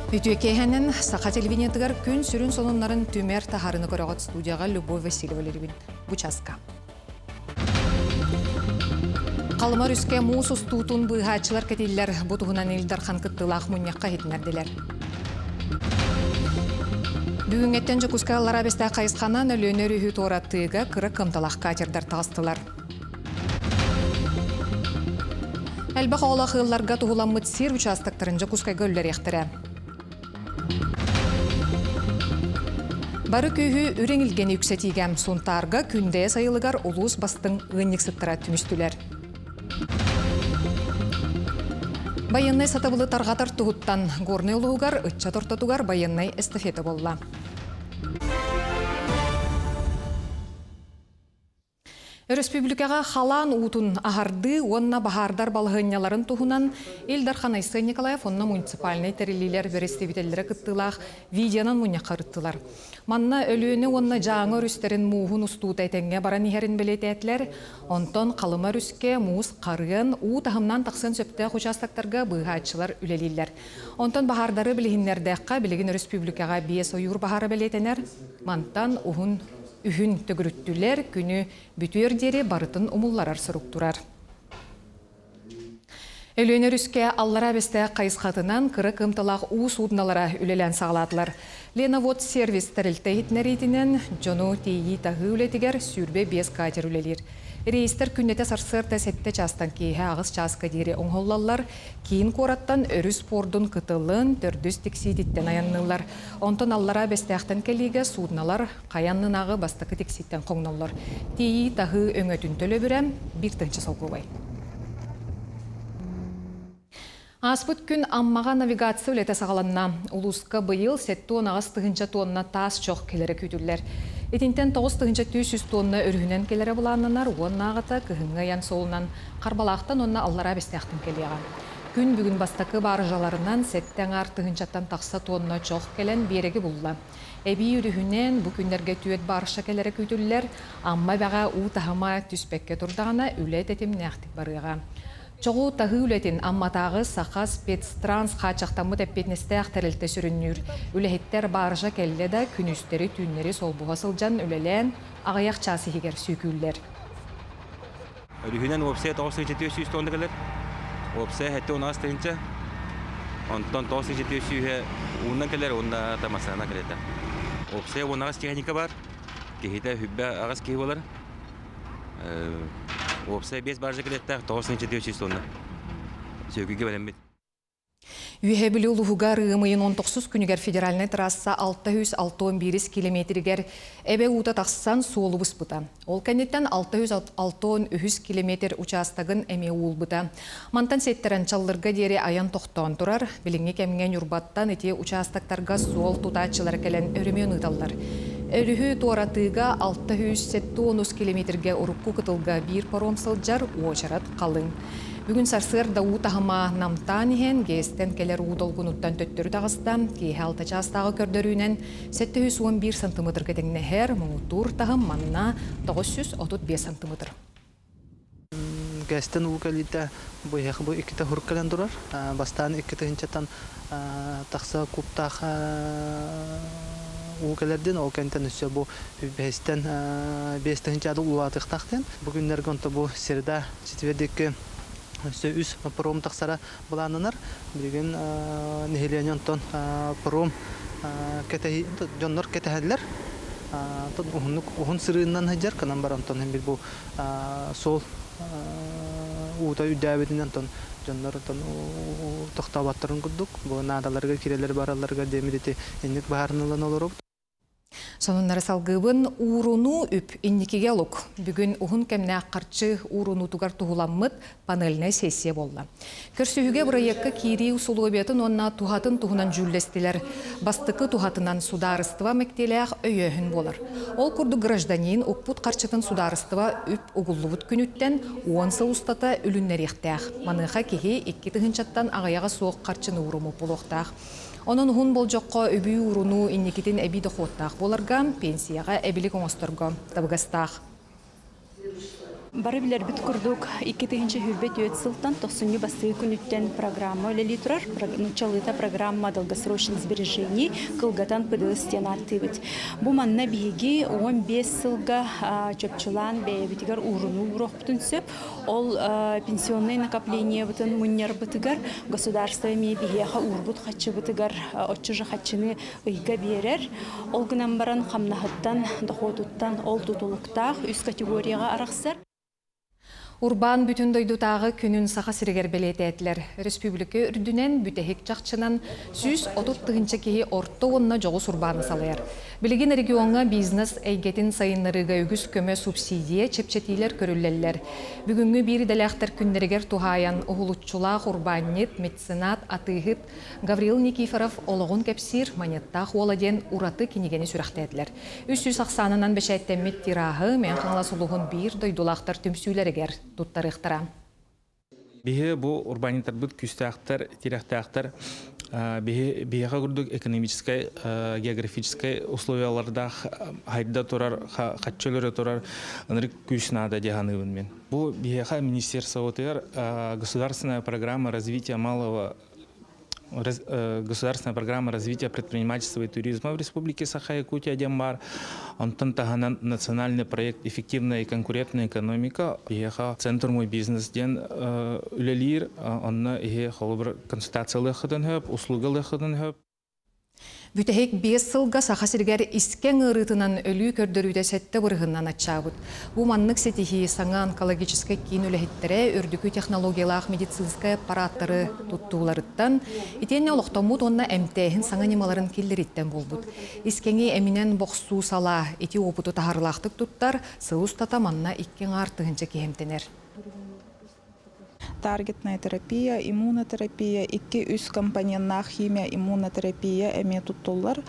Үтүө киэһэнэн Саха телевидениетыгар күн сүрүн сонуннарын түмэр таһаарыны көрөҕүт студияҕа Любовь Васильева үлэлиибин. Бу часка. Халыма өрүскэ муус устуутун быыһааччылар кэтиллэр. Бу туһунан Ил Дархан кыттыылаах мунньахха иһитиннэрдилэр. Бүгүҥҥэттэн Дьокуускай Аллараа Бэстээх хайысханан Өлүөнэ өрүһү туоратыыга кыра кыамталаах катердар таҕыстылар. Элбэх оҕолоох ыалларга туһуламмыт сир учаастактарын Дьокуускайга үллэриэхтэрэ. Бары күүһү үрүҥ илгэни үксэтиигэ Сунтаарга Күндэйэ сайылыгар улуус бастыҥ ыанньыксыттара түмүстүлэр. Байыаннай сатабылы тарҕатар туһуттан Горнай улууһугар ыччат ортотугар байыаннай эстафета буолла. Өрөспүүбүлүкэҕэ халаан уутун аһардыы уонна баһаардар балаһыанньаларын туһунан Ил Дархан Айсен Николаев уонна муниципальнай тэриллиилэр бэрэстэбиитэллэрэ кыттыылаах видеонан мунньахха ырыттылар. Манна Өлүөнэ уонна Дьааҥы өрүстэрин мууһун устуута этэҥҥэ баран иһэрин бэлиэтээтилэр. Онтон Халыма өрүскэ муус харыан, уу таһымнаан тахсыан сөптөөх учаастактарга быыһааччылар үлэлииллэр. Онтон баһаардары билиһиннэрдэххэ, билигин өрөспүүбүлүкэҕэ биэс ойуур баһаара бэлиэтэнэр. Мантан уһун Үһүн төгүрүттүлэр, күнү бүтүөр диэри барытын умулларар сорук турар. Өлүөнэ өрүскэ Аллараа Бэстээх хайысхатынан кыра кыамталаах уу суудуналара үлэлээн саҕалаатылар. Ленавод сервис тэрилтэ иһитиннэриитинэн дьону тиэйии-таһыы үлэтигэр 25 катер үлэлиир. Рейстэр күннэтэ сарсыарда сэттэ чаастан киэһэ аҕыс чааска диэри оҥоһуллаллар. Киин куораттан өрүс пуордун кытылын төрдүс тиксиититтэн айанныыллар. Онтон Аллараа Бэстээхтэн кэлиигэ суудуналар хайа аннынааҕы бастакы тиксииттэн хоҥноллор. Тиэйии-таһыы өҥөтүн төлөбүрэ биир тыһыынча солкуобай. Ааспыт күн Аммаҕа навигация үлэтэ саҕаланна. Улууска быйыл 78 тыһыынча туонна таас чох кэлэрэ күүтүллэр. Итинтэн 9 тыһыынча 400 туонна өрүһүнэн кэлэрэ былааннанар уоннааҕыта кыһыҥҥы айан суолунан Харбалаахтан уонна Аллараа Бэстээхтэн кэлиэҕэ. Күн бүгүн бастакы бааржаларынан сэттэ аҥаар тыһыынчаттан тахса туонна чох кэлэн биэрэги булла. Эбии өрүһүнэн бу күннэргэ түөрт бааржа кэлэрэ күүтүллэр. Амма эбэҕэ уу таһыма түспэккэ турдаҕына үлэ тэтимнээхтик барыаҕа. Чоҕу таһыы үлэтин Амматааҕы Саха спецтранс хааччахтаммыт эппиэтинэстээх тэрилтэ сүрүннүүр. Үлэһиттэр бааржа кэллэ да күнүстэри-түүннэри солбуһа сылдьан үлэлээн аҕыйах чаас иһигэр сүүкүүллэр. Өрүһүнэн уопсайа 9 тонна кэлэр. Уопсайа 78 тыһыынча. Онтон 9 сүүһэ уунан кэлэр уонна массыына кэлэтэ. Уопсайа 18 техника бар. Киһитэ хүббэ аҕыс киһи буолар. Уопсайа 5 баржа кэлиэхтээх 9 тонна. Сүөкүгэ бэлэммит. Үөһээ Бүлүү улууһугар ыам ыйын 19 күнүгэр федеральнай трасса 661 километригэр эбэ уута тахсан суолу быспыта. Ол кэнниттэн 663 километр учаастагын эмиэ уулбута. Мантан сиэттэрэн Чаллырга диэри айан тохтоон турар. Билиҥҥи кэмҥэ Ньурбаттан ити учаастактарга суол тутааччылар кэлэн өрөмүөн ыыталлар. Өрүһү туоратыыга 673 километргэ урукку кытылга биир паром сылдьар, уочарат халыҥ. Бүгүн сарсыарда уу таһыма намтаан иһэн, ГЭС-тэн кэлэр уу долгунуттан төттөрү таҕыста. Киэһэ алта чаастааҕы көрдөрүүнэн 711 сантиметрга тэҥнэһэр, муҥутуур таһым манна 935 сантиметр. ГЭС-тэн уу кэлиитэ бу эһиэхэ бу иккитэ хурук кэлэн турар. Бастаан икки тыһыынчаттан тахса кубтаах уу кэлэрдин, ол кэнниттэн өссө бу бэһистэн биэс тыһыынча улаатыахтаах диэн. Бу күннэргэ онто бу среда Четвердикки өссө үс паром тахсара былааннанар. Билигин нэһилиэнньэ онтон паром дьоннор кэтэһэллэр. Уһуннук уһун сырыыннан сылдьар, кынан баран онтон бил бу суол уута үрдээбитинэн онтон дьоннор онтон тохтооботторун курдук бу наадаларыгар кирэлэр баралларыгар диэмит ити инник баһаарынылан олоробут. Сонуннары салгыыбын уурунуу үп инникигэ олук. Бүгүн уһун кэмнээх харчы уурунуутугар туһуламмыт панельнай сессия буолла. Көрсүһүүгэ бырайыакка киирии усулуобуйатын уонна туһатын туһунан дьүүллэстилэр. Бастакы туһатынан судаарыстыба мэктиэлээх өйөөһүн буолар. Ол курдук гражданин укпут харчытын судаарыстыба үп угуллубут күнүттэн уон сыл устата үлүннэриэхтээх. Маныаха киһи икки тыһыынчаттан аҕыйаҕа суох харчыны ууруммут буолуохтаах. Онон уһун болдьоххо үбү уурунуу инникитин эбии дохуоттаах буоларга, пенсияҕа эбилик оҥосторго табыгастаах. Бары билэрбит курдук, 2024 сылтан тохсунньу бастакы күнүттэн программа үлэлии турар. Нууччалыыта программа долгосрочных сбережений кылгатан ПДС диэн ааттыыбыт. Бу манна биһиги 15 сылга чопчулаан бэйэбитигэр уурунуу ууруохпутун сөп. Ол пенсионнай накоплениебытын мунньарбытыгар государство эмиэ биһиэхэ уурбут хаччыбытыгар оччо же хаччыны ыйга биэрэр. Ол гынан баран хамнаһыттан, дохуотуттан ол тутулуктаах үс категорияҕа арахсар. Урбаан бүтүн дойдутааҕы күнүн Саха сиригэр бэлиэтээтилэр. Өрөспүүбүлүкэ үрдүнэн бүтэһик чахчынан 130 тыһыынча киһи орто уонна дьоҕус урбааны салайар. Билигин региоҥҥа бизнес эйгэтин сайыннарыыга үгүс көмө субсидия, чэпчэтиилэр көрүллэллэр. Бүгүҥҥү биир идэлээхтэр күннэригэр туһаайан уһулуччулаах урбаанньыт, меценат, атыыһыт Гаврил Никифоров олоҕун кэпсиир Манеттаах уола диэн ураты кинигэни сүрэхтээтилэр. 300 ахсаанынан бэчээттэммит тираһы Мэҥэ Хаҥалас улууһун биир дойдулаахтар түмсүүлэригэр туттарыахтара. Биһи бу урбаанньыттарбыт күүстээхтэр, тирэхтээхтэр. Биһи биһиэхэ курдук экономическай, географическай условиялардаах хайда турар, хаччы өлөрө турар ынырык күүс наада дии саныыбын мин. Бу биһиэхэ министерствотыгар государственная программа развития малого Государственная программа развития предпринимательства и туризма в Республике Саха-Якутия диэн баар. Онтон таһынан национальный проект «Эффективная и конкурентная экономика» биһиэхэ «Центр мой бизнес» диэн үлэлиир. Онно иһи холобур консультациялыаххытын сөп, услугалыаххытын сөп. Бүтэһик 5 сылга Саха сиригэр искэҥ ыарыытынан өлүү көрдөрүүтэ сэттэ бырыһынан аччаабыт. Бу маннык ситиһии саҥа онкологическай киин үлэһиттэрэ үрдүкү технологиялаах медицинскэй аппарааттары туттууларыттан, итиэннэ олохтоммут уонна эмтээһин саҥа ньымаларын киллэрииттэн буолбут. Искэҥи эминэн бохсуу салаа ити уопуту таһаарыылаахтык туттар, сыл устата манна икки аҥаар тыһыынча киһи эмтэнэр. Таргетная терапия, иммунотерапия, икки-үс компоненнаах химия иммунотерапия эмиэ туттуллар.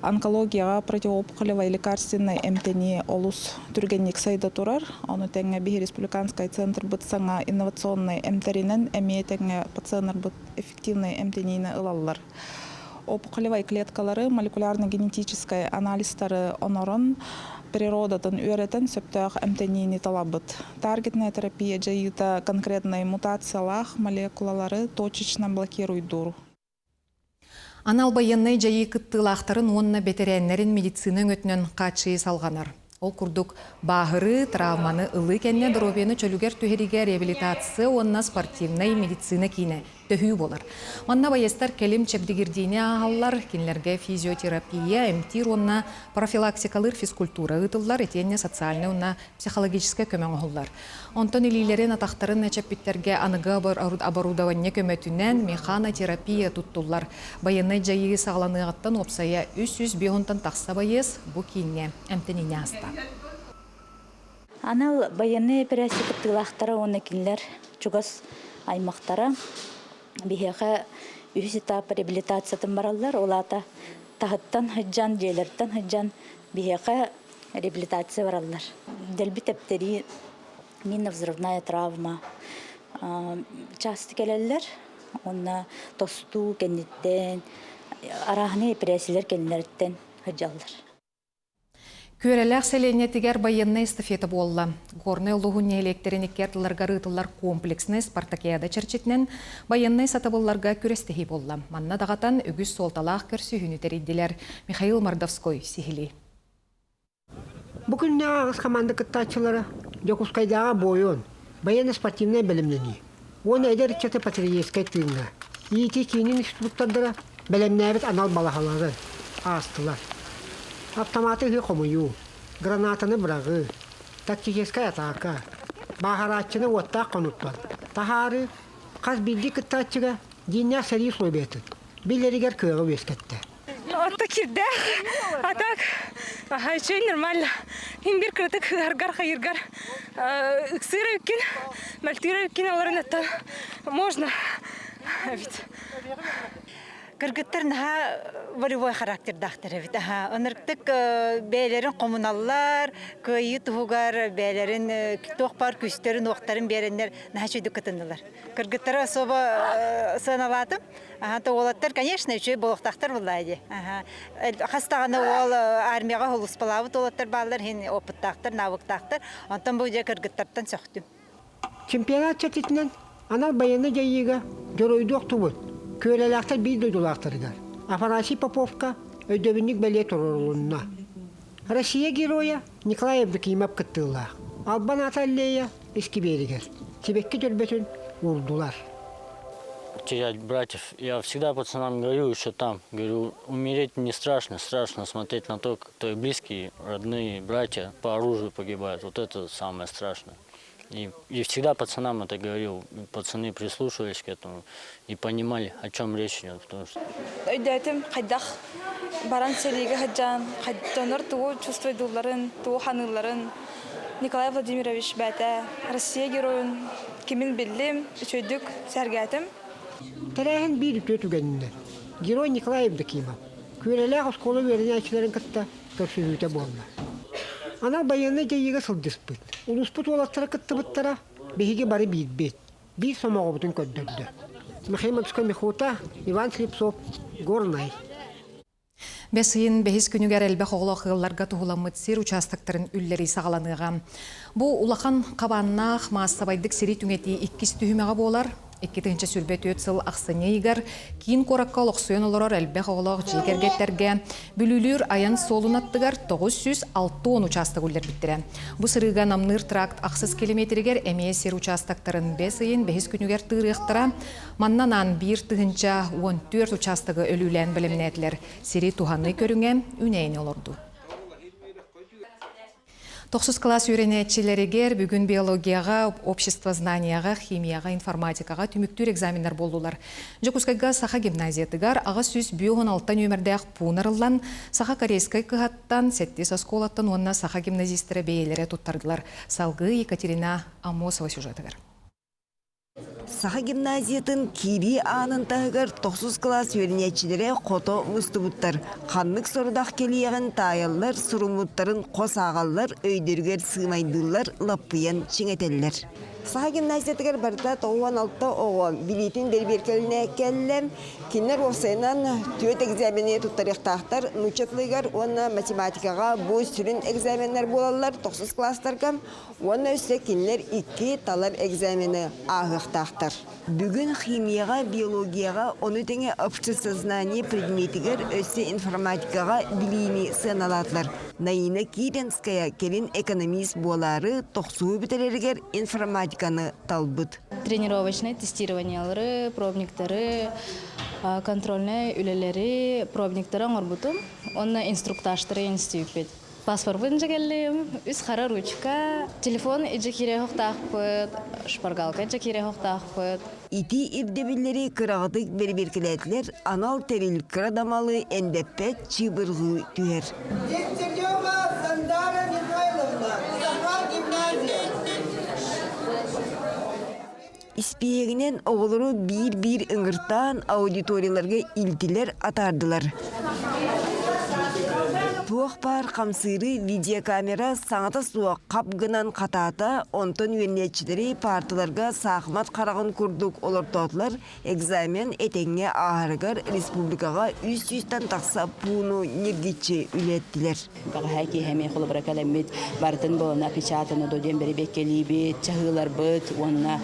Онкологияҕа противоопухолевай лекарственнай эмтэнии олус түргэнник сайда турар. Ону тэҥэ биһи республиканскай центрбыт саҥа инновационнай эмтэринэн эмиэ тэҥэ пациеннарбыт эффективнай эмтэниини ылаллар. Опухолевай клеткалары молекулярно-генетическай анализтары онорон, природатын үөрэтэн сөптөөх эмтэниини талабыт. Таргетная терапия дьайыыта конкретнай мутациялаах молекулалары точечно блокируйдуур. Анал байыаннай дьайыы кыттыылаахтарын уонна бэтэрээннэрин медицина өҥөтүнэн хааччыйыы салҕанар. Ол курдук, бааһырыы, травманы ылыы кэннэ доруобуйаны чөлүгэр түһэриигэ реабилитация уонна спортивнай медицина киинэ төһүү буолар. Манна байыастар кэлим чэбдигирдиини ааһаллар, кинилэргэ физиотерапия, эмтиир уонна профилактикалыыр физкультура ыытыллар, итиэннэ социальнай уонна психологическай көмө оҥоһуллар. Онтон илиилэрин, атахтарын эчэппиттэргэ аныгы оборудование көмөтүнэн механотерапия туттуллар. Байыаннай дьайыы саҕаланыаҕыттан уопсайа 305 тахса байыас бу кииҥҥэ эмтэниини ааста. Анал байыаннай эпэрээссийэ кыттыылаахтара уонна кинилэр чугас аймахтара биһиэхэ үһүс этап реабилитациятын бараллар. Ол аата таһыттан сылдьан, дьиэлэриттэн сылдьан биһиэхэ реабилитация бараллар. Дэлби тэптэрии, минно-взрывная травма часто кэлэллэр. Уонна тостуу кэнниттэн, арааһынай эпэрээссийэлэр кэннилэриттэн сылдьаллар. Күөрэлээх сэлиэнньэтигэр байыаннай эстафета буолла. Горнай улууһун нэһилиэктэрин икки ардыларыгар ыытыллар комплекснай спартакиада чэрчитинэн байыаннай сатабылларга күрэстэһии буолла. Манна даҕатан үгүс суолталаах көрсүһүүнү тэрийдилэр. Михаил Мордовской сиһилии. Бу күннээҕи аҕыс хамаанда кыттааччылара Дьокуускайдааҕы буойун, военно-спортивнай бэлэмнэнии уонна эдэр ыччаты патриотическай тыыҥҥа иитии киинин инструктордара бэлэмнээбит анал балаһалары аастылар. Автоматы ыһыы хомуйуу, гранатаны быраҕыы, тактическай атаака, бааһарааччыны уоттаах хонууттан таһаарыы хас биирдии кыттааччыга дьиҥнээх сэрии условиятын билэригэр кыаҕы үөскэттэ. Отто кирдээх, а так аха үчүгэй нормально. Иһин бир кыратык ыһаргар хайыргар ыксыыр үккин, мөлтүүр үккин олорон оттон можно. Эбит. Кыргыттар наһаа волевой характердаахтар эбит. Аха, ынырыктык бэйэлэрин хомуналлар, кыайыы туһугар бэйэлэрин туох баар күүстэрин-уохтарын биэрэннэр наһаа үчүгүйдүк кытыннылар. Кыргыттары особо сыаналаатым. Аха, то уолаттар, конечно, үчүгэй буолуохтаахтар буоллаа дии. Аха, хас даҕаны уол армияҕа сулууспалаабыт уолаттар бааллар, иһин опыттаахтар, навыктаахтар. Онтон бу дьэ кыргыттартан сөхтүм. Чемпионат чэрчитинэн анал байыаннай дьайыыга дьоруойдуу охтубут Күөрэлээхтэр биир дойдулаахтарыгар Афанасий Поповка өйдөбүнньүк бэлиэ туруорулунна. Россия Геройа Николай Евдокимов кыттыылаах Албан аата аллея искибиэригэр сибэкки дьөрбөтүн уурдулар. Терять братьев. Я всегда пацанам говорю еще там, говорю, умереть не страшно, страшно смотреть на то, как твои близкие, родные, братья по оружию погибают. Вот это самое страшное. И, и всегда пацанам это говорил, пацаны прислушивались к этому и понимали, о чем речь идет. Потому что... Өйдөөтүм хайдах баран сэриигэ сылдьан, дьоннор тугу чувствуйдуулларын, тугу ханыылларын Николай Владимирович бэйэтэ Россия геройун кимин биллим, үчүгэйдик сэргээтим. Тэрээһин биир үтүө түгэнинэн Герой Николай Евдокимов Күөрэлээх оскуола үөрэнээччилэрин кытта көрсүһүүтэ буолла. Анал байыаннай дьайыыга сылдьыспыт, улууспут уолаттара кыттыбыттара, биһиги бары биирбит, биир сомоҕобутун көрдөрдө. Михаил Михута, Иван Слепцов, Горнай. Бэс ыйын бэһис күнүгэр элбэх оҕолоох ыалларга туһуламмыт сир учаастактарын үллэрии саҕаланыаҕа. Бу улахан хабааннаах маассабайдык сири түҥэтии иккис түһүмэҕэ буолар. 2024 сыл ахсынньы ыйыгар киин куоракка олохсуйан олорор элбэх оҕолоох дьиэ кэргэттэргэ Бүлүүлүүр айан суолун аттыгар 960 учаастак үллэрбиттэрэ. Бу сырыыга Намныыр тракт ахсыс километригэр эмиэ сир учаастактарын бэс ыйын бэһис күнүгэр тыырыахтара. Манна анаан 1014 учаастагы өлүүлээн бэлэмнээтилэр. Сири туһаныы көрүҥэ үүнээйини олордуу. Тохсус кылаас үөрэнээччилэригэр бүгүн биологияҕа, обществознанияҕа, химияҕа, информатикаҕа түмүктүүр экзаменнар буоллулар. Дьокуускайга Саха гимназиятыгар 856 нүөмэрдээх пуун арыллан, Саха-Корейскай кыһаттан, сэттис оскуолаттан уонна саха гимназистара бэйэлэрэ туттардылар. Салгыы Екатерина Амосова сюжетыгар. Саха гимназиятын киирии аанын таһыгар тохсус кылаас үөрэнээччилэрэ хото мустубуттар. Ханнык сорудах кэлиэҕин таайаллар, суруммуттарын хос ааҕаллар, өйдөрүгэр сыымайдыыллар, лаппыйан чиҥэтэллэр. Саха гимназиятыгар барыта 96 оҕо билиитин бэрэбиэркэлэнэ кэллэ. Кинилэр уопсайынан түөрт экзамены туттарыахтаахтар. Нуучча тылыгар уонна математикаҕа бу сүрүн экзаменнар буолаллар тохсус кылаастарга. Уонна өссө кинилэр икки талар экзамены ааһыахтаахтар. Бүгүн химияҕа, биологияҕа, ону тэҥэ обществознание предметигэр өссө информатикаҕа билиини сыаналаатылар. Наина Киренская кэлин экономист буолаары тохсуһу бүтэрэригэр информатиканы талбыт. Тренировочнай тестированиелары, пробниктары, контрольнай үлэлэри, пробниктары оҥорбутум. Уонна инструктажтары институппит. Паспорпун дьэ кэллим, үс хара ручка, телефон идьэ киирэ оһохтаахпыт, шпаргалка дьэ киирэ оһохтаахпыт. Ити ирдэбиллэри кыраҕытык бэрэбиэркэлээтилэр, анал тэрил кыра да малы эндэппэт чыыбырҕыы түһэр. Дегтярева Сандара Михайловна, Саха гимназия. Испииһэгинэн оҕолору биир-биир ыҥыртаан аудиторияларга илтилэр, атаардылар. Туох баар хамсыыры видеокамера саҥата суох хап гынан хатаата, онтон үөрэнээччилэри паарталарга саахымат хараҕын курдук олортоотулар, экзамен этэҥҥэ ааһарыгар республикаҕа үс сүүстэн тахса пууну ньиргиччи үлэттилэр. Бэҕэһээ киэһэ эмиэ холобура кэлэммит барытын буолана опечатаны до диэн бэрэбиэркэлиибит, чаһыыларбыт уонна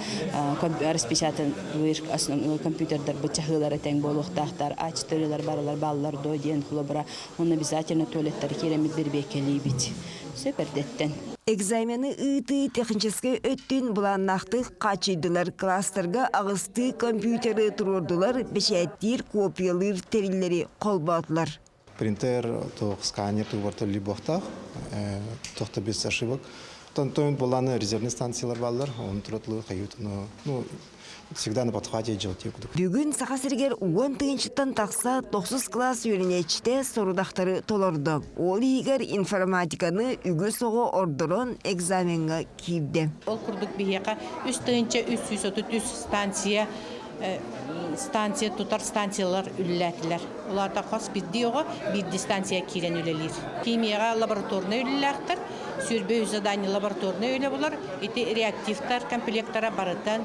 распечатанныыр компьютердарбыт чаһыылара тэҥ буолуохтаахтар, А4-лар барылар бааллар до диэн холобура уонна обязательно туалеттары киирэммит бэрэбиэркэлиибит. Сөп эрдэттэн. Экзамены ыытыы техническэй өттүн былааннаахтык хааччыйдылар, класстарга аҕыстыы компьютеры туруордулар, бэчээттиир, копиялыыр тэриллэри холбоотулар. Принтер, туох сканер тугар либохтаах, туох да без ошибок. Тон буланы резервный станциялар баллар, он туратлы кают, ну, всегда на подхвате делать кудук. Бүгүн Саха сиригэр уон тыһыынчаттан тахса тохсус кылаас үөрэнээччитэ сорудахтары толордо. Ол иһигэр информатиканы үгүс оҕо ордорон экзамеҥҥа киирдэ. Ол курдук биһиэхэ 3 тыһыынча 333 станция станция тутар станциялар үлэлээтилэр. Улаата хос биирдии оҕо биирдии станция киирэн үлэлиир. Химияҕа лабораторнай үлэлээхтэр, 23 задание лабораторнай үлэ булар. Ити реактивтар комплектара барытын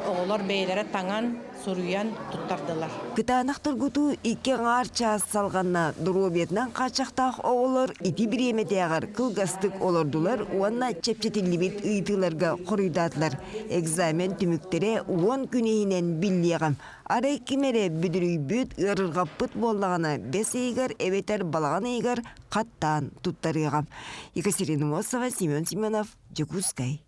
оҕолор бэйэлэрэ таҥан, суруйан туттардылар. Кытаанах тургутуу икки аҥаар чаас салҕанна. Доруобуйатынан хааччахтаах оҕолор ити бириэмэтээҕэр кылгастык олордулар уонна чэпчэтиллибит ыйытыыларга хоруйдаатылар. Экзамен түмүктэрэ 10 күн иһинэн биллиэҕэ. Арай ким эрэ бүдүрүйбүт, ыарырҕаппыт буоллаҕына, бэс ыйыгар эбэтэр балаҕан ыйыгар хаттаан туттарыаҕа. Екатерина Мосова, Семен Семенов, Дьокуускай.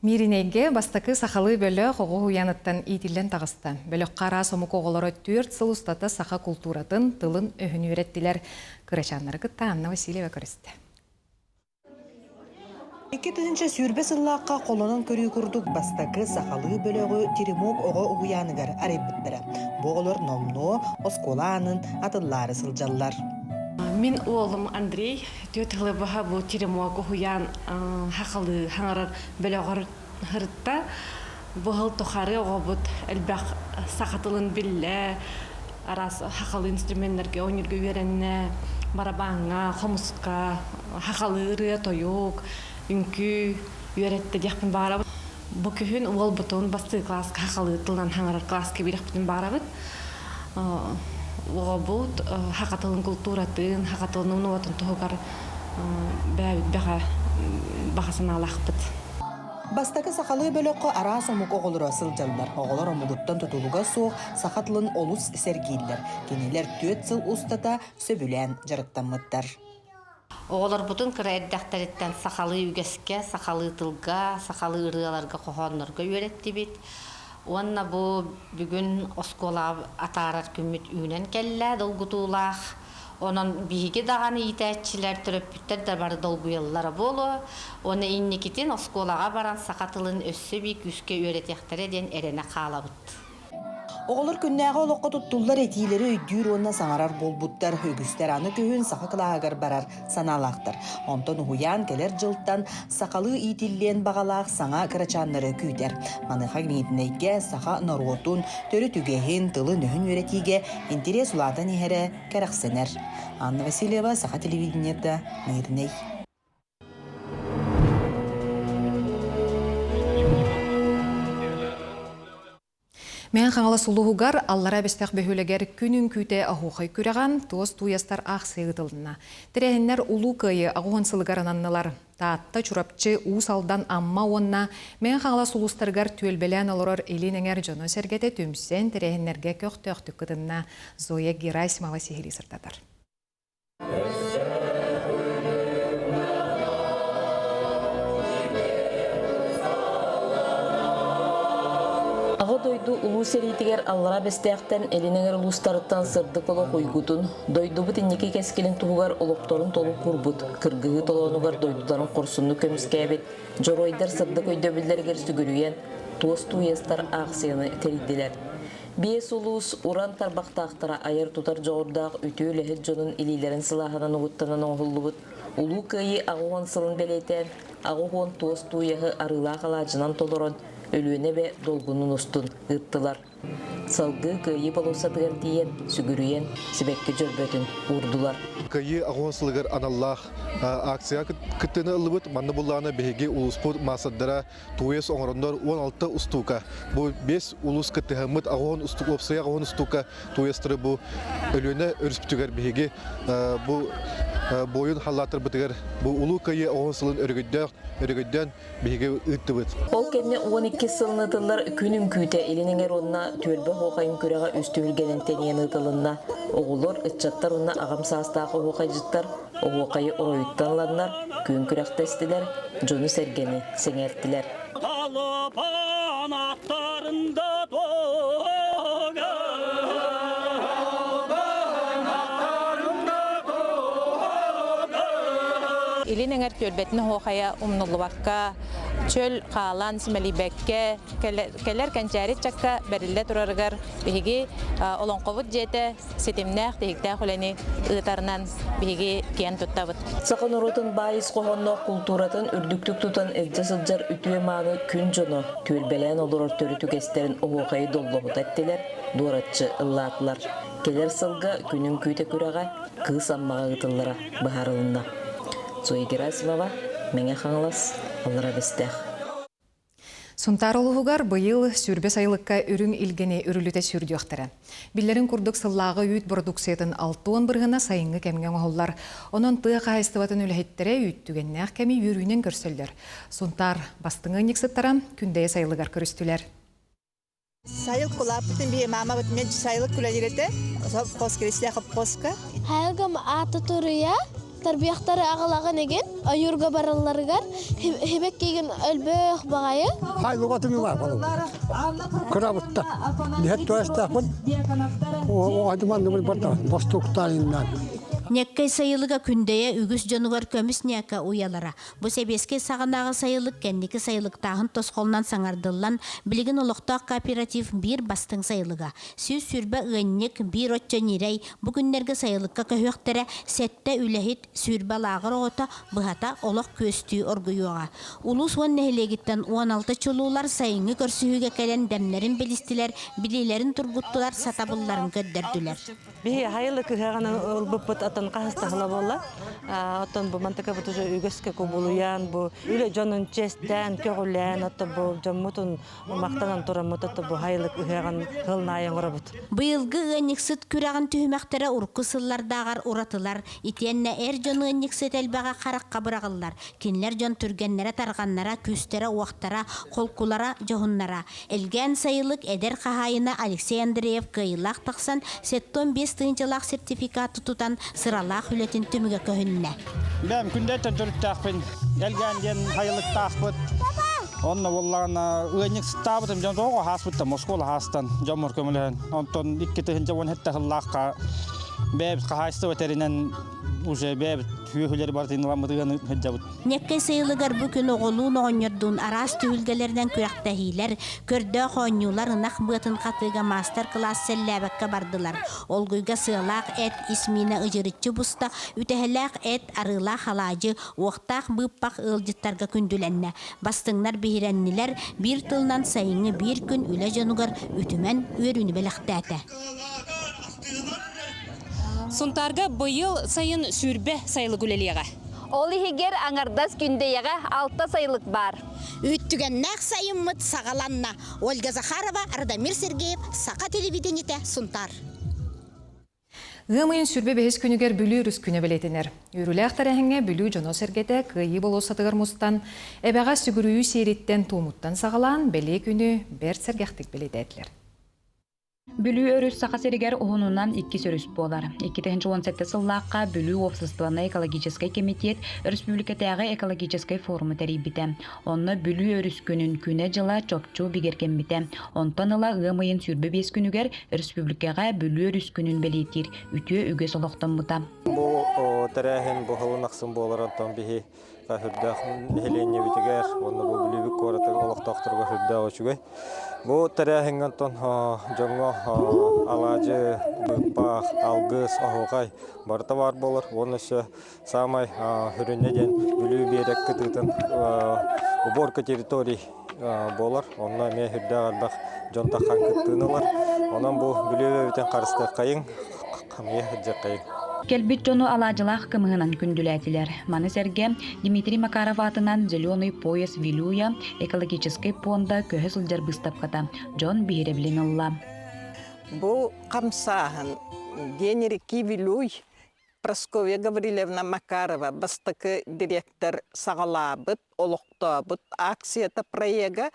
Мииринэйгэ бастакы сахалыы бөлөх оҕо уһуйааныттан иитиллэн таҕыста. Бөлөххө араас омук оҕолоро 4 сыл устата саха култууратын, тылын-өһүн үөрэттилэр. Кырачааннары кытта Анна Васильева көрүстэ. 2020 сыллаахха холонон көрүү курдук бастакы сахалыы бөлөҕү Теремок оҕо уһуйааныгар арыйбыттара. Бу оҕолор номнуо оскуола аанын атыллаары сылдьаллар. Мин уолум Андрей түөрт сылы быһа бу Теремок уһуйаан сахалыы хаҥарар бөлөҕөр сырытта. Бу сыл тухары оҕобут элбэх саха тылын биллэ, араас сахалыы инструменнарга оонньуурга үөрэннэ, барабааҥҥа, хомуска, сахалыы ырыа-тойук, үҥкүү үөрэттэ диэхпин баҕарабын. Бу күһүн уолбутун бастыҥ кылааска сахалыы тылынан хаҥарар кылааска биэрэхпитин баҕарабыт. Оҕобут саха тылын култууратын, саха тылын умнубатын туһугар бэйэбит бэҕэ баҕа санаалаахпыт. Бастакы сахалыы бөлөххө араас омук оҕолоро сылдьаллар. Оҕолор омугуттан тутулуга суох саха тылын олус сэргииллэр. Кинилэр 4 сыл устата сөбүлээн дьарыктаммыттар. Оҕолорбутун кыра эрдэхтэриттэн сахалыы үгэскэ, сахалыы тылга, сахалыы ырыаларга, хоһооннорго үөрэттибит. Уонна бу бүгүн оскуолаҕа атаарар күммүт үүнэн кэллэ, долгутуулаах. Онон биһиги даҕаны иитээччилэр, төрөппүттэр да бары долгуйаллара буолуо. Уонна инникитин оскуолаҕа баран саха тылын өссө эбии күүскэ үөрэтиэхтэрэ диэн эрэнэ хаалабыт. Оҕолор күннээҕи олоххо туттуллар этиилэри өйдүүр уонна саҥарар буолбуттар. Үгүстэр аны күһүн саха кылааһыгар барар санаалаахтар. Онтон уһуйаан кэлэр дьылтан сахалыы иитиллиэн баҕалаах саҥа кырачааннары күүтэр. Маныаха Миитинэйгэ саха норуотун төрүт үгэһин, тылын-өһүн үөрэтиигэ интэриэс улаатан иһэрэ кэрэхсэнэр. Анна Васильева, Саха телевидениета, Мииринэй. Мэҥэ Хаҥалас улууһугар Аллараа Бэстээх бөһүөлэгэр күн үҥкүүтэ оһуохай күрэҕэ туос тууйастар аахсыйа ыытылынна. Тэрээһиннэр Улуу Кыайыы 80 сылыгар ананнылар. Таатта, Чурапчы, Уус Алдан, Амма уонна Мэҥэ Хаҥалас улуустарыгар түөлбэлээн олорор илин эҥэр дьоно-сэргэтэ түмсэн тэрээһиннэргэ көхтөөхтүк кытынна. Зоя Герасимова сиһилии сырдатар. Аҕа дойду Улуу сэриитигэр Аллараа Бэстээхтэн Илин эҥэр улуустарыттан сырдык олох уйгутун, дойдубут инники кэскилин туһугар олохторун толук курбут, кыргыһыы толоонугар дойдуларын хорсуннук көмүскээбит дьоруойдар сырдык өйдөбүллэригэр сүгүрүйэн, туос тууйастар аахсыйаны тэрийдилэр. Биэс улуус уран тарбахтаахтара айар-тутар дьоҕурдаах үтүө үлэһит дьонун илиилэрин сылааһынан угуттанан оҥоһуллубут Улуу Кыайыы 80 сылын бэлиэтээн, 80 туос тууйаһы арыылаах алаадьынан толорон, Өлүөнэ эбэ долгунун устун ыыттылар. Салгыы Кыайыы болуоссатыгар тиийэн, сүгүрүйэн, сибэкки дьөрбөтүн уурдулар. Кыайыы 80 сылыгар аналлаах акцияҕа кыттыыны ыллыбыт. Манна буллаҕына биһиги улууспут маастардара Туйас оҥороннор 16 устуука. Бу 5 улус кыттыһаммыт 80 устук уопсайа 80 устуука туйастары бу Өлүөнэ өрүспүтүгэр биһиги бу буойун халлааттарбытыгар бу Улуу Кыайыы 80 сылын өрөгөйдөөх өрөгөйдөөн биһиги ыыттыбыт. Ол кэннэ 12 сылын ыытыллар күн үҥкүүтэ Илин эҥэр уонна түөлбэ оһуохайын күрэҕэ үс түһүлгэнэн тэнийэн ыытылынна. Оҕолор, ыччаттар уонна аҕам саастаах оһуохайдьыттар оһуохайы оройуттан ыланнар күөн күрэхтэстилэр, дьону-сэргэни сэҥээртилэр. Талапан аттарында Илин эҥэр түөлбэтин оһуохайа умнуллубакка, чөл хаалан симэлийбэккэ кэлэр кэнчээри ыччакка бэриллэ турарыгар биһиги Олоҥхобут дьиэтэ ситимнээх, тиһиктээх үлэни ыытарынан биһиги киэн туттабыт. Саха норуотун баай ис хоһоонноох култууратын үрдүктүк тутан илдьэ сылдьар үтүө-мааны күн дьоно түөлбэлээн олорор төрүт үгэстэрин оһуохайы доллоһута эттилэр, дуораччы ыллаатылар. Кэлэр сылга күнүн күүтэ күрэҕэ Кыыс Аммаҕа ыытыллара быһаарылынна. Зоя Герасимова, Мэҥэ Хаҥалас, Аллара Бэстээх. Сунтаар улууһугар быйыл сүүрбэ сайылыкка үрүҥ илгэни үрүлүтэ сүүрдүөхтэрэ. Биллэрин курдук сыллааҕы үүт бородууксуйатын 60 бырыһына сайыҥҥы кэмҥэ оҥоһуллар. Онон тыа хаһаайыстыбатын үлэһиттэрэ үүттүгэннээх кэми үөрүүнэн көрсөллөр. Сунтаар бастыҥ ыанньыксыттара Күндэйэ сайылыгар көрүстүлэр. Сайыл кулааппытын биһи маамабыт мен сайылык күлэлиир этэ. Совхоз кирислээх совхозка. Хайылгам ааты туруйа, тарбыйахтары аҕалаҕын игин, ойуурга баралларыгар хибек киигин өлбөөх баҕайы. Хайлыга түмүгэр Кырабытта. Лиһэт туостаахпын. Оҕадыманныбын барда. Бостуктаайыннан. Ньэккэй сайылыга Күндэйэ үгүс дьонугар көмүс ньээкэ уйалара. Бу сэбиэскэй саҕанааҕы сайылык кэнники сайылыктааһын тосхолунан саҥардыллан, билигин олохтоох кооператив биир бастыҥ сайылыга. 120 ыанньык, биир оччо ньирэй бу күннэргэ сайылыкка көһүөхтэрэ, сэттэ үлэһит, 20 лааҕыр оҕото, быһата, олох күөстүү оргуйуоҕа. Улуус уон нэһилиэгиттэн 16 чулуулар сайыҥҥы көрсүһүүгэ кэлэн дэмнэрин билистилэр, билиилэрин тургуттулар, сатабылларын көрдөрдүлэр. Биһи хайылы кыһаҕаны ылбыппыт атын хаһыстахла буолла. Оттон бу мантыкабыт уже үгэскэ кубулуйан, бу үлэ дьонун чэстээн, көҕүлээн, оттон бу дьоммутун махтанан тураммыт, оттон бу хайылык ыһыаҕын хылнаайы оҥоробут. Быйылгы ыанньыксыт күрэҕин түһүмэхтэрэ урукку сыллардааҕар уратылар, итиэннэ эр дьон ыанньыксыт элбэҕэ харахха быраҕыллар. Кинилэр дьон түргэннэрэ-тарҕаннара, күүстэрэ-уохтара, холкулара, дьоһуннара. Элгээн сайылык эдэр хаһаайына Алексей Андреев кыайыылаах тахсан, 75 тыһыынчалаах сертификаты тутан, сыралаах үлэтин түмүгэ көһүннэ. Бэм күндэттэн төрүттээхпин. Элгээн диэн хайылыктаахпыт. Онно буоллаҕына ыанньыксыттаабытым дьон тоҕо хааспыттан Москуола хаастан дьоммор көмөлөһөн. Онтон 2017 сыллаахха бэйэбит хаһаайыстыба тэринэн уже бэйэбит сүөһүлэри барытын ыламмыт ыаны сылдьабыт. Ньэккэй сайылыгар бу күн оҕолуун оҕонньордуун араас түһүлгэлэринэн күрэхтэһиилэр, көрдөөх оонньуулар ынах быатын хатыыга маастар-кылаас сэллээбэккэ бардылар. Олгуйга сыалаах эт, ис миинэ ыдьырыччы буста, үтэһэлээх эт, арыылаах алаадьы, уохтаах быыппах ыалдьыттарга күндүлэннэ. Бастыҥнар биһирэннилэр, биир тылынан сайыҥҥы биир күн үлэ дьонугар үтүмэн үөрүүнү бэлэхтээтэ. Сунтаарга быйыл сайын сүүрбэ сайылык үлэлиэҕэ. Ол иһигэр аҥардас Күндэйэҕэ алта сайылык баар. Үүттүгэннээх сайыммыт саҕаланна. Ольга Захарова, Радомир Сергеев, Саха телевидениетэ, Сунтаар. Ыам ыйын 25 күнүгэр Бүлүү өрүс күнэ бэлиэтэнэр. Үөрүүлээх тэрээһиҥҥэ Бүлүү дьоно-сэргэтэ Кыайыы болуоссатыгар мустан, Эбэҕэ сүгүрүйүү сиэриттэн-туомуттан саҕалаан, бэлиэ күнү бэрт сэргэхтик бэлиэтээтилэр. Бүлүү өрүс Саха сиригэр уһунунан иккис өрүс буолар. 2017 сыллаахха Бүлүү уопсастыбаннай экологическай кэмитиэт өрөспүүбүлүкэтээҕи экологическай форуму тэрийбитэ. Онно Бүлүү өрүс күнүн күнэ-дьыла чопчу бигэргэммитэ. Онтон ыла ыам ыйын 25 күнүгэр өрөспүүбүлүкэҕэ Бүлүү өрүс күнүн бэлиэтиир үтүө үгэс олохтоммута. Бу тэрээһин бу сылын ахсын буолар, онтон биһи сүрдээх нэһилиэнньэбитигэр уонна бу Бүлүүбүт куоратыгар олохтоохторугар сүрдээх үчүгэй. Бу тэрээһиҥҥэ онтон дьоҥҥо алаадьы, быыппах, алгыс, оһуохай барыта баар буолар. Уонна өссө саамай сүрүнэ диэн Бүлүү биэрэк кытыытын уборка территорий буолар. Онно эмиэ сүрдээх элбэх дьон таххан кыттыыны ылар. Онон бу Бүлүү эбэтин харыстыаххайыҥ, хамыйа сылдьыаххайыҥ. Кэлбит дьону алаадьылаах кымыһынан күндүлээтилэр. Маны сэргэ Дмитрий Макаров аатынан «Зеленый пояс Вилюя» экологическай пуонда көһө сылдьар быыстапката дьон биһирэбилин ылла. Бу хамсааһын День реки Вилюй Прасковья Гаврильевна Макарова бастакы директор саҕалаабыт, олохтообут акцията проега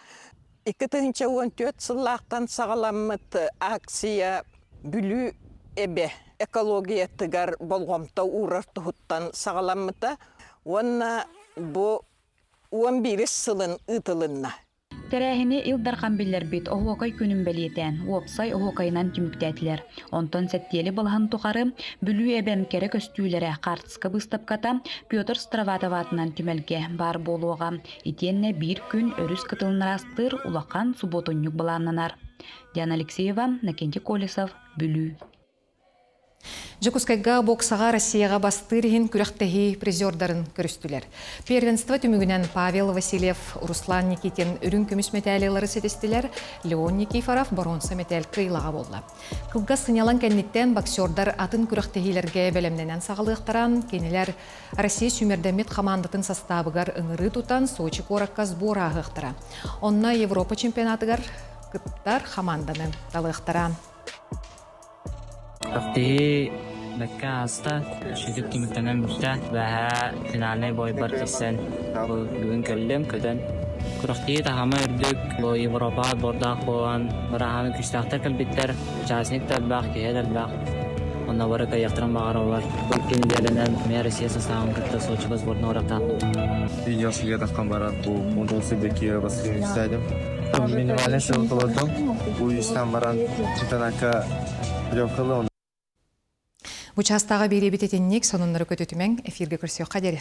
2014 сыллаахтан саҕаламмыт акция Бүлүү эбэ экологиятыгар болҕомто уурар туһуттан саҕаламмыта уонна бу 11 сылын ыытылынна. Тэрээһини Ил Дархан биллэрбит Оһуокай күнүн бэлиэтээн, уопсай оһуокайынан түмүктээтилэр. Онтон сэттиэли балаһан тухары Бүлүү эбэм кэрэ көстүүлэрэ хаартыска быыстапката Петр Староватов аатынан түмэлгэ баар буолуоҕа. Итиэннэ биир күн өрүс кытылын ыраастыыр улахан субуотунньук былааннанар. Диана Алексеева, Накентий Колесов, Бүлүү. Дьокуускайга боксаҕа Россияҕа бастыыр иһин күрэхтэһии призердарын көрүстүлэр. Первенство түмүгүнэн Павел Васильев, Руслан Никитин үрүҥ көмүс мэтээлилары ситистилэр, Леон Никифоров боруонса мэтээл кыайыылааҕа буолла. Кылгас сынньалаҥ кэнниттэн боксердар атын күрэхтэһиилэргэ бэлэмнэнэн саҕалыахтара. Кинилэр Россия сүүмэрдэммит хамаандатын састаабыгар ыҥырыы тутан Сочи куоракка сбор ааһыахтара. Онно Европа чемпионатыгар кыттар хамаанданы талыахтара. Тахтыы бэккэ ааста, сүтүк түмүктэнэн бүттэ. Бэһээ финальнай бойбар киирсэн бүгүн кэллим, көтөн. Күрэхтии таһыма үрдүк, бу Европаҕа отбордаах буолан, бырааһаны күүстээхтэр кэлбиттэр, участник да элбэх, киһи да элбэх. Онно бары кыайыахтарын баҕараллар. Бу икки нэдиэлэнэн эмиэ Россия састаабын кытта Сочига сборная барыахтаахпыт. Видео таххан баран бу Монголсибекиева бастыҥ Минимальный сыл толордум. Бу үстэн баран чемпионатка пленкалы Бу чаастааҕы биэриэбит итинник сонуннары көтүтүмэҥ эфиргэ көрсүөххэ диэри.